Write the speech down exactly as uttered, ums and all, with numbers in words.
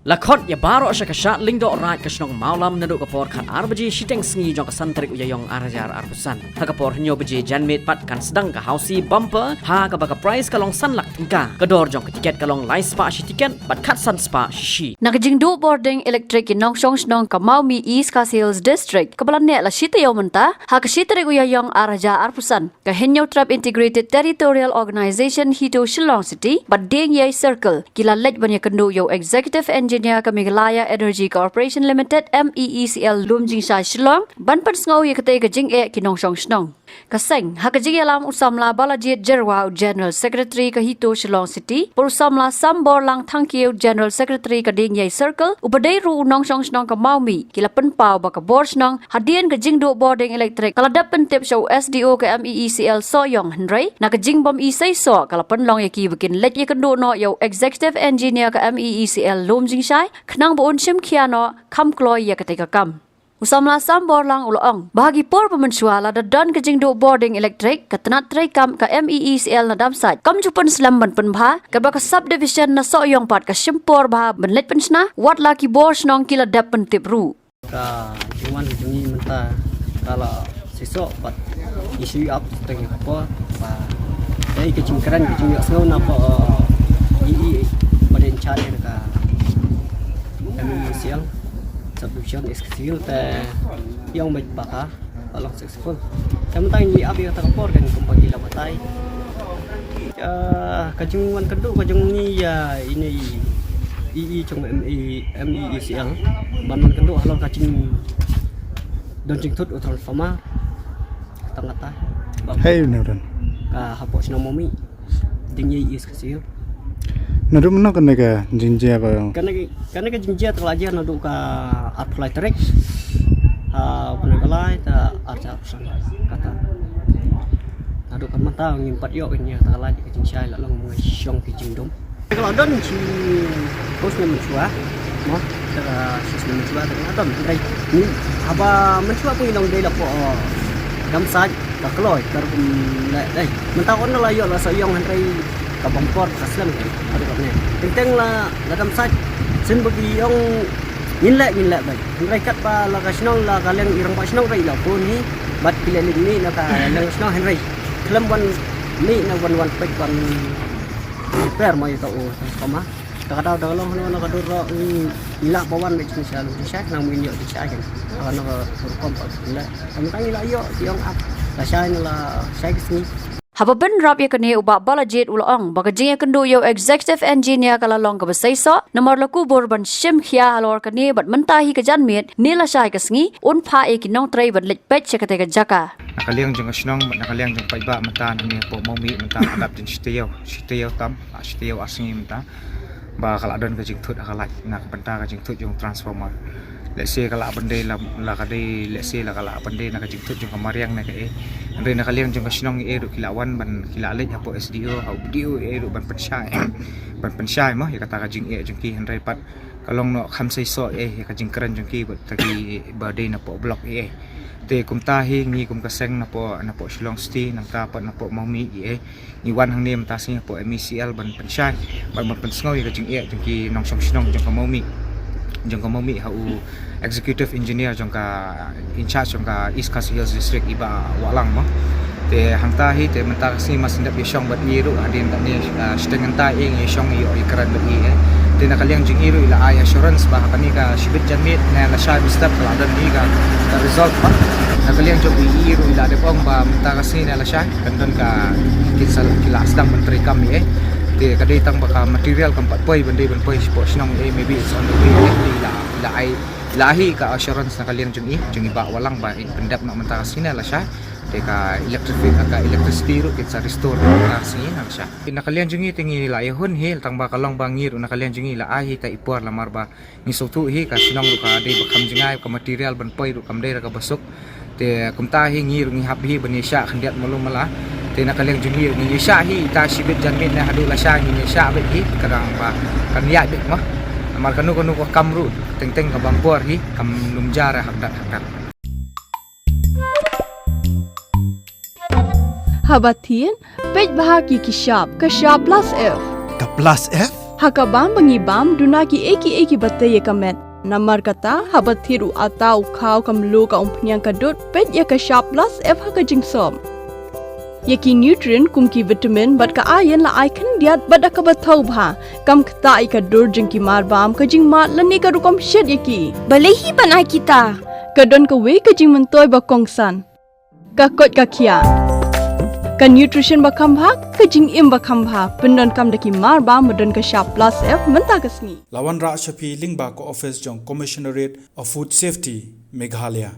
La khot ïa baroh sha ka shad lyngdoh raid ka shnong Mawlam naduh ka por khat ar baje shiteng sngi jong ka san tarik u Ïaïong ar hajar arphew san. Ha ka por hynñiew baje janmiet pat kan sdang ka Hausi Bumper ha kaba ka prize ka long san lak tyngka. Ka dor jong ka tiket ka long lai spah shi tiket bad khatsan spah shi shi. Na ka jingduh bording elektrik ki nongshong shnong ka Mawmih, East Khasi Hills District, kaba la neh la shi taïew mynta, ha ka shi tarik u Ïaïong ar hajar arphew san, ka Hynñiewtrep Integrated Territorial Organization HITO Shillong City bad Diengiei Circle ki la leit ban ïakynduh ïa u Executive Engineer ka Meghalaya Energy Corporation Limited, M E E C L, Lumjingshai, Shillong, ban pynsngew ïa katei ka jingeh ki nongshong shnong. Ka seng, ha ka jingïalam u samla Balajied Jyrwa, u General Secretary ka HITO Shillong City, bad u samla Samborlang Thangkhiew, General Secretary ka Diengiei Circle, uba dei ruh u nongshong shnong ka Mawmih, ki la pynpaw ba ka bor shnong hadien ka jingduh bording elektrik ka la dep pyntip sha u S D O ka M E E C L Sohiong, hynrei na ka jingbym i seisoh ka la pynlong ïa ki ba kin leit ïakynduh noh ïa u Executive Engineer ka M E E C L Lumjingshai khnang ba un shim khia noh kham kloi ïa katei ka kam. U samla Samborlang u la ong ba ha ki por ba mynshuwa lada don ka jingduh bording elektrik, ka tnat treikam ka M E E C L Nadamsait kam ju pynslem ban pynbha, katba ka subdivision na Sohiong pat ka shim por bha ban leit pynshna, wat la ki bor shnong ki la dep pyntip ruh. Ka jingwan jong ngi mynta ka la seisoh bad i shu ap tang ïa ka por ba dei ka jingkren, ka jingïohsngew na ka, eh, i, i, ba dei in charge ka M E E C L subdivision East Khasi Hills te ïong bad ba ka ba long successful. Te mynta ngi ap ïa kata ka por kan kumba ki la batai. Ah, ka jingwan kynduh ka jong ngi ïa ine i, i, i jong M E, M E E C L ban wan kynduh halor ka jing don jingthut u transformer. Tang kata. Hei, ne ran. Ka hapoh shnong Mawmih. Diengiei East Khasi Hills. Naduh mynno kane ka jingjia ba? Kane ka, kane ka jingjia te ka la jia naduh ka arphew lai tarik. Ha, bnai ba lai ta arphew san kata. Naduh ka mynta ngim pat ïoh kane ka, ta ka la jia ka jingshai, la long ma nga shong ki jingdum. Te ka la don shi, ko snem mynshuwa. Mo, te ka shi snem mynshuwa te ka la don. Hynrei ngi, haba mynshuwa phi nong dei la poi, oh, Nadamsait, ka kloi, ka rukom leh dei. Mynta ka on la ïoh la Sohiong, hynrei ka bumper ka slem ka. Haduh katne. Teng teng la, la Nadamsait, shen ba ki ong ngin leh, ngin leh beit. Hynrei katba la ka shnong, la ka liang i rangbah shnong ruh i la phone hi. Bad ki leit leit mih na ka liang shnong, hynrei khlem wan mih na wan, wan peit wan repair mo ïa ka u transformer. Te ka daw da ka long hano na ka dur ruh, mm, ngi lah ba wan beit sha Lumjingshai, nang mih ïoh Lumjingshai kan. Hano ka rukom ka leh. Te mynta ngi la ïoh, ki ong ap. La shai na la shai ka sngi. Haba bynrap ïa kane, u Bah Balajied u la ong ba ka jingïakynduh ïa u Executive Engineer ka la long kaba seisoh, namar la kubur ban shim khia halor kane bad mynta hi ka janmiet, ne la shai ka sngi, un phah ïa ki nongtrei ban leit peit sha katei ka jaka. Na ka liang jong ka shnong, na ka liang jong paidbah mynta, na ne hapoh Mawmih mynta, ka dap jin shi taïew, shi taïew tam, ah, shi taïew ar sngi mynta. Ba ka la don ka jingthut ha ka light, na ka bynta ka jingthut jong transformer. Lehse ka la ban dei la, la ka dei, lehse la ka la ban dei na ka jingthut jong ka mariang ne kaei. Hynrei na ka liang jong ka shnong ei ruh ki la wan ban, ki la leit hapoh S D O, ha u B D O ei ruh ban pynshai. Ban pynshai mo, ïa kata ka jingeh jong ki, hynrei pat ka long noh kham seisoh ei, ïa ka jingkren jong ki bad ta ki ba dei napoh block ei. Te kumta hi ngi kum ka seng napoh, napoh Shillong City, nangta pat napoh Mawmih ei. Ngi wan hangne mynta sngi hapoh M E C L ban pynshai, ban, ban pynsngew ïa ka jingeh jong ki nongshong shnong jong ka Mawmih. Jong ka Mawmih ha u Executive Engineer jong ka, in charge jong ka East Khasi Hills District, i Bah Wahlang mo. Te hangta hi, te mynta ka sngi mar shu dep ïashong bad i ruh, hadien katne, ah, shiteng hangta ei ngi ïashong ïoh ïakren bad i ei. Te na ka liang jong i ruh i la ai assurance ba ha kane ka shibit janmiet ne lashai mynstep ka la don hi ka, ka result mo. Na ka liang jong i ruh i la dep ong ba mynta ka sngi ne lashai kan don ka, kin sa, ki la sdang ban treikam ei. Te ka dei tang ba ka material kam pat poi ban dei ban poi shapoh shnong ei, maybe it's on the way ei. Te i la, i la ai, i la ai hi ka assurance na ka liang jong i, jong i Bah Wahlang ba in pyndep noh mynta ka sngi ne lashai. Te ka electric, ka electricity ruh kin sa restore mynta ka sngi ne lashai. Na ka liang jong i te ngi la ïahun hi, tang ba ka long ba ngi ruh na ka liang jong i la ai hi ta i por lamar ba ngi sngewthuh hi ka shnong ruh ka dei ba kham jngai, ka material ban poi ruh kam dei ra kaba suk. Te kumta hi ngi ruh ngi hap hi ban ïashah khyndiat malu mala. Te na ka liang jong ngi ruh ngi ïashah hi ita shibit janmiet ne haduh lashai ngi ïashah beit hi, ka dang ba kan ïaid beit mo. Namar kano kano ka kam ruh teng teng ka bam por hi, kam lum jar ha khyndiat ha khyndiat. Haba thied, peit bha ki, ki shap, ka shap plus F. Ka plus F? Ha ka bam ba ngi bam, duna kiei kiei kiba tei ïa ka met. Namar kata, haba thied u atta, u khaw, ka mluh, ka umphniang, ka dud, peit ïa ka shap plus F ha ka jingsop. Ïa ki nutrient kum ki vitamin bad ka iron la ai khyndiat bad da kaba thaw bha. Kam ktah ïa ka dur jong ki mar bam, ka jingmad lane ka rukom shet ïa ki. Balei hi ban ai kita? Ka don kawei ka jingmyntoi ba kongsan. Ka koit ka khiah. Ka nutrition ba kham bha, ka jingim ba kham bha. Pyndonkam da ki mar bam ba don ka shap plus F mynta ka sngi. La wanrah sha phi lyngba ka office jong Commissionerate of Food Safety, Meghalaya.